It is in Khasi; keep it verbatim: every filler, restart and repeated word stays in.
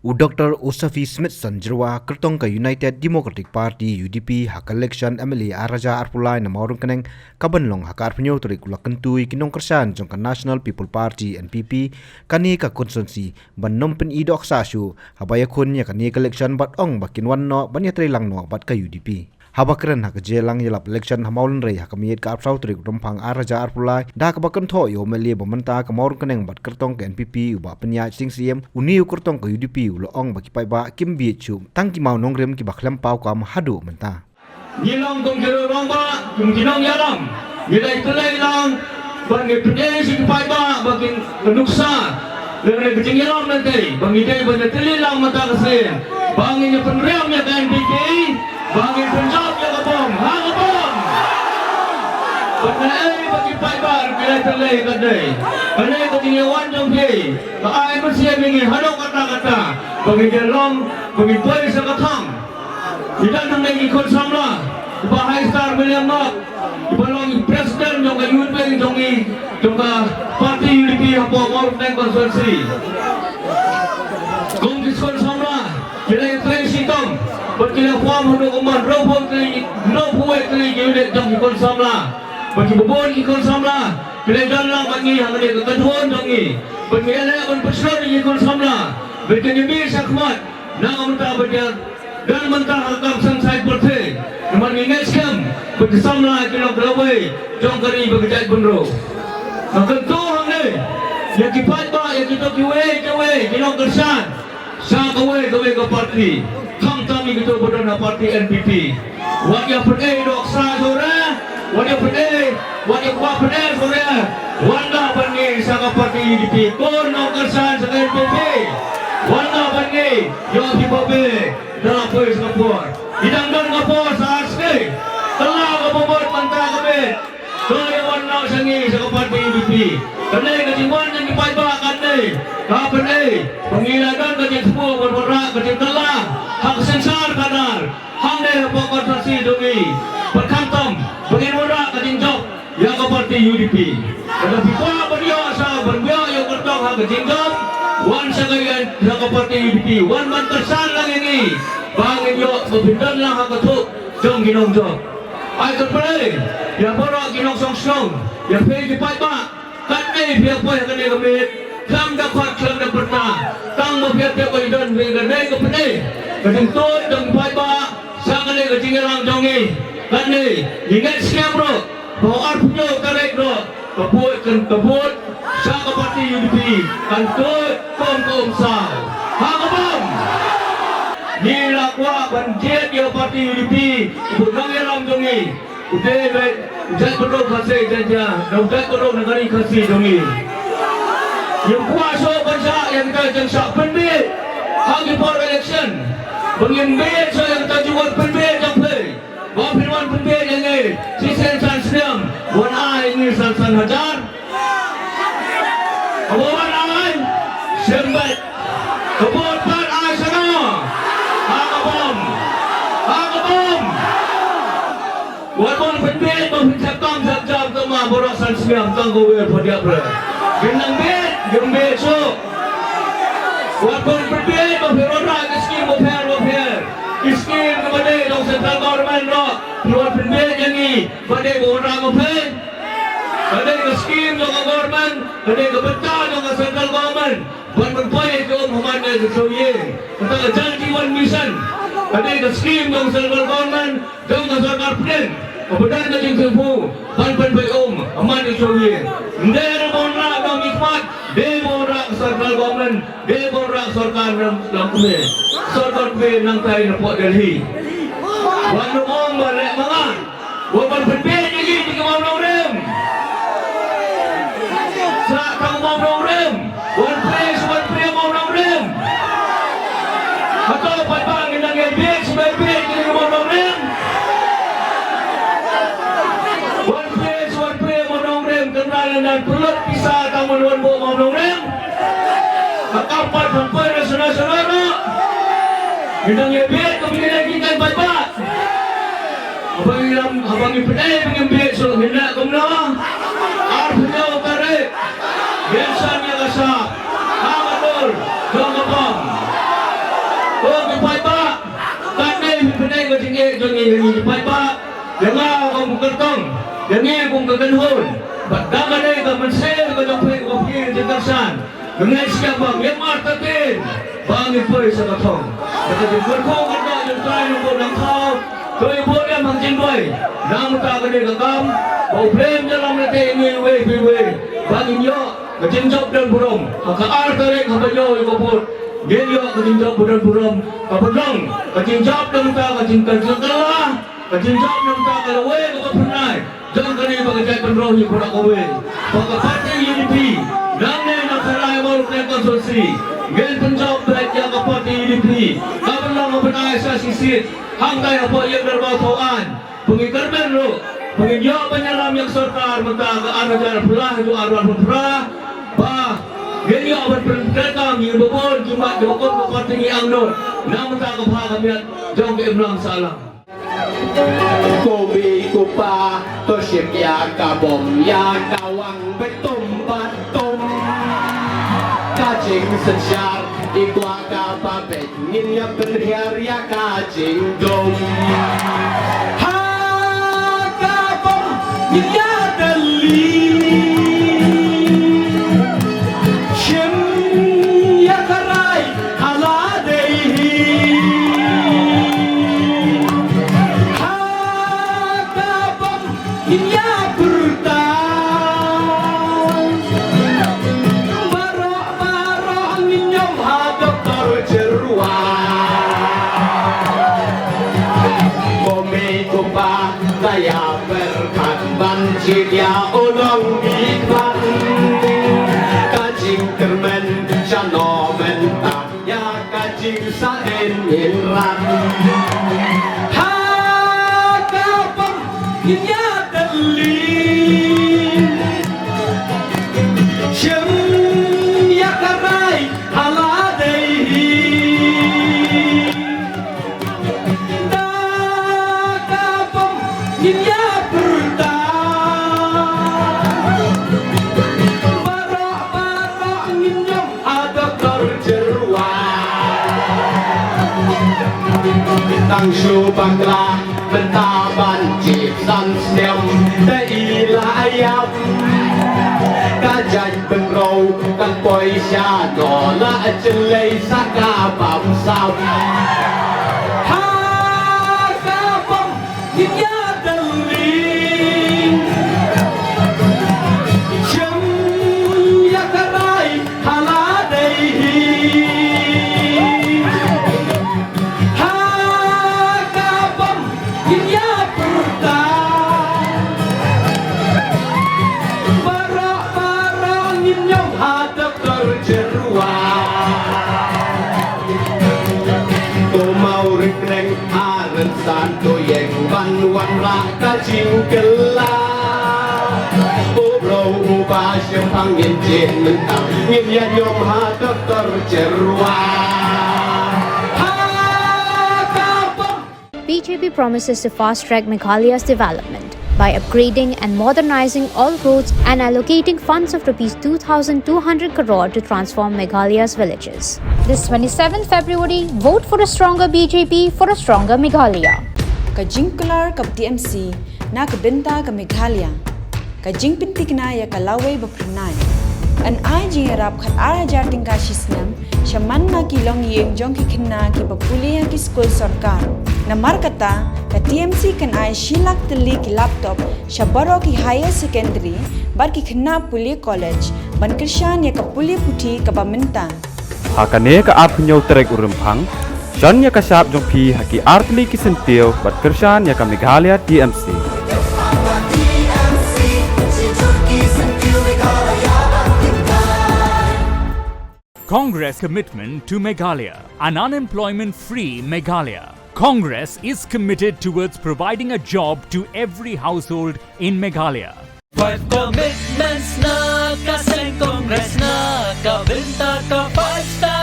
U Doktor Usafi Smithson Jyrwa, kyrtong ka United Democratic Party, U D P, ha ka election M L A ar hajar arphew lai na Mawryngkneng, kaban long ha ka arphew hynñiew tarik u la kyntu ïa ki nongkyrshan jong ka National People Party, N P P, kane ka constituency, ban nym pyni dohksah shuh haba ïakhun ïa kane ka election bad ong ba kin wan noh ban ïatrei lang noh bad ka U D P. Haba kren ha ka jingïalang ïalap election ha Mawlynrei ha ka miet ka arphew saw tarik u Rymphang ar hajar arphew lai, da kaba kynthoh ïa u M L A ba mynta ka Mawryngkneng bad kyrtong ka N P P u Bah Pynïaid Sing Syiem, une u kyrtong ka U D P u la ong ba ki paidbah kim bieit shuh, tang ki mawnongrim kiba khlem paw kam haduh mynta. Ngi long kum ki rangbah, kum ki nongïalam, ngi dei tylli lang, bad ngi pynïaid sha ki paidbah ba kin nuksa lane ka jingïalam lynti ba ngi dei ban ïatylli lang mynta ka sngi, ba ngin ïa pynriam ïa ka N P P, ba ngin pynjop ïa ka bom ha ka bom. Bad nga ei ba ki paidbah ki la ïatylli ka dei. Kane ka jingïawan jong phi ka ai mynsiem ïa ngi haduh katta katta ba ngin ïa long, ba ngin poi sha ka thong. Ngi don hangne ki khun samla, i Bah Highstar William Ngok, iba long i president jong ka youth wing jong ngi, jong ka party U D P hapoh Mawryngkneng constituency. Kum ki khun samla ki la ïatrei shitom bad ki la form haduh kumba hynriewphew tylli, hynriewphew wei tylli ki unit jong ki khun samla. Bad kiba bun ki khun samla ki la don lang bad ngi hangne ha ka kynhun jong ngi. Bad ngi ïaleh ban pynshlur ïa ki khun samla bad kin ïa mih shakhmat. Na ka bynta ba ïa don bynta ha ka kam sngewsih pyrthei. Namar ngi ngeit skhem ba ki samla ki long ka lawei jong ka ri bad ka jaitbynriew. Nga kyntu hangne ïa ki paidbah, ïa kito kiwei kiwei ki nongkyrshan sha kawei kawei ka party, khamtam ïa kito ba don ha party N P P. Wat ïa pynei dohksah shuh re, wat ïa pynei, wat ïa kwah pynei shuh re. Wan da bad ngi sha ka party U D P, ko nongkyrshan sha ka N P P. Wan da bad ngi, ïoh phi ba beh, da la poi sha ka por. Ngi dang don ka por sa ar sngi. Kylla ka bamut mynta ka miet. To ïa wan noh sha ngi sha ka party U D P. Kane ka jingwan jong ki paidbah kane ka pynei ba ngi la don ka jingsngew ban wanrah ka jingkylla ha ka synshar khadar hangne hapoh constituency jong ngi. Bad khamtam ba ngin wanrah ka jingjop ïa ka party U D P. Lada phi kwah ban ïoh sa ban ïoh ïa u kyrtong ha ka jingjop, wan sha ka, ïa ka party U D P, wan ban kyrshan lang ïa ngi ba ngin ïoh ba phin don lang ha ka thup jong ki nongjop. Ai khublei ïa baroh ki nongshong shnong, ïa phi ki paidbah, katne phi ïa poi ha kane ka miet khlem da khot khlem da pyrta, tang ba phi ïa tip ba i don phi ka dei ka pynei ka jingtuid jong ki paidbah sha kane ka jingïalang jong ngi. Katne ngi ngeit skhem ruh ba arphew hynñiew tarik ruh ka vote kan, ka vote sha ka party U D P kan tuid kum ka umsaw. Ha ka bom. Ngi la kwah ban jied ïa ka party U D P, u nongïalam jong ngi u dei beit u jaitbynriew Khasi Jaiñtia, u jaitbynriew na ka ri Khasi jong ngi. Ngim kwah shuh ban shah ïa kita ki jingshah pynbiej ha ki por election. Ba ngim bieit shuh ïa kita ki jingwan pynbiej jong phi. Ba phin wan pynbiej ïa ngi shisien san snem, wan ai ïa ngi san san hajar. Kaba wan ai, shim beit. Kaba wan pat ai shano? Ha ka bom. Ha ka bom. Wat wan pynbiej ba phin shah kam shah jam tang ma baroh san snem tang ka wer pha diap re. Ngin nang bieit, ngim bieit shuh. Wat wan pynbiej ba phin wanrah ki skim bapher bapher. Ki skim kiba dei jong central government ruh phi wan pynbiej ïa ngi ba dei ba wanrah ma phi. Ka dei ka skim jong ka government, ka dei ka bynta jong ka central government ban pynpoi ïa ki um ha man ïa ki shongïing. Kata ka Jal Jeevan Mission ka dei ka skim jong ka central government, jong ka sorkar pdeng kaba don ka jingthmu ban pynpoi um ha man ïa ki shongïing. Ym dei ruh ba wanrah da u mihkhmat, dei ba wanrah ka central government. Dei ba wanrah sorkar lam, lam kmie. Sorkar kmie nangtai napoh Delhi. Wat nym ong ba leh ma nga. Wat ban pynbiej ïa ngi ki mawlong rim. Sa tang mawlong rim. Wan pynbiej, wan pynbiej mawlong rim. Hato pat ba ngin nang ïa biej, sa biej ïa ngi mawlong rim. Wan pynbiej, wan pynbiej mawlong rim. Kynrad lyndan pynlut pisa tang wan wan buh mawlong rim. Ka kam pat ban poi na sna sna na. Ngi dang ïa bieit ka bieit ki kan bai ba. Haba ngi lam, haba ngi pynei ba ngim bieit shuh ngi na kumno. Arphew tarik. Ngin san ïa ka sap. Ha ka dur. Jong ka bom. Ïa ngi ki paidbah, ïa nga kum ka kyrtong, ïa ngi kum ka kynhun, bad da kane ka mynsiem ka jong phi, ka phi jingkyrshan, ka ngi shim ba ngim artatien ba ngin poi sha ka thong. Bad ka jingkyrkhu ka jong U Trai Nongbuh Nongthaw, to ïa bud ïa mang jingduwai na ka bynta kane ka kam, ba U Blei un ïalam lynti ïa ngi iwei pa iwei, ba ngin ïoh ka jingjop don burom ha ka ar tarik haba ïoh ïa ka vote. Ngin ïoh ka jingjop ba don burom, kaba long ka jingjop na ka bynta ka jingkylla, ka jingjop na ka bynta ka lawei kaba pynai jong kane ba ka jaitbynriew hi baroh kawei. Ba ka party U D P, nangne na Tharai Mawryngkneng constituency, ngin pynjop beit ïa ka party U D P kaba long kaba pynai sha shisien. Hangtai hapoh ïing dorbar thaw aiñ, ba ngin kyrmen ruh ba ngin ïoh ban ïalam ïa ka sorkar mynta ka ar hajar arphew lai haduh ar hajar arphew phra, ba ngin ïoh ban pyntreikam ïa kiba bun ki mat kiba kum ka party ngi angnud na ka bynta ka bha ka miat jong ka imlang sahlang. Ko mei ko pa, to shim ïa ka bom, ïa ka wang beit tum bad tum. Ka jingsynshar i kwah kaba beit, ngin ïa pynhiar ïa ka jingdum. Ha ka bom ngin ïa tylli, shim ïa ka rai ha lade hi. Ha ka bom ngin ïa pyrta, baroh baroh ngin ïom ha Doctor Jyrwa. Ko mei ko pa, ka ïa pyrkhat ban jied ïa u nongmihkhmat. Ka jingkyrmen shano mynta, ïa ka jingsah in in rat. Ha ka bom ngin ïa tylli, shim ïa ka rai ha lade hi. Da ka bom ngin ïa pyrta, baroh baroh ngin ïom ha Doctor Jyrwa. Tang shu bakla mynta ban jied san snem, te i la ïap. Ka jaitbynriew kan poi shano, la jyllei sa ka bamsap. Ha ka bom ngin ïa tylli, shim ïa ka rai ha lade hi. Ha ka bom ngin ïa pyrta, baroh baroh ngin ïom ha Doctor Jyrwa. Ko Mawryngkneng, ha rynsan to ïeng ban wanrah ka jingkylla. U briew uba shemphang ngin jied mynta, ngin ïa ïom ha Doctor Jyrwa. Ha ka bom. B J P promises to fast-track Meghalaya's development by upgrading and modernizing all roads and allocating funds of rupees two thousand two hundred crore to transform Meghalaya's villages. This twenty-seventh February, vote for a stronger B J P, for a stronger Meghalaya. Ka jingkular ka T M C na ka bynta ka Meghalaya. Ka jingpynthikna ïa ka lawei ba phyrnai. Yn ai jingïarap khat ar hajar tyngka shi snem sha man la ki longïing jong ki khynnah kiba pule ha ki skul sorkar. Namar kata, ka T M C kan ai shi lak tylli ki laptop sha baroh ki higher secondary bad ki khynnah pule college, ban kyrshan ïa ka pule puthi kaba mynta. Ha kane ka arphew hynñiew tarik u Rymphang, shon ïa ka shap jong phi ha ki artylli ki syntiew bad kyrshan ïa ka Meghalaya T M C. Congress commitment to Meghalaya, an unemployment-free Meghalaya. Congress is committed towards providing a job to every household in Meghalaya. Five commitments na ka seng Congress na ka bynta ka five star.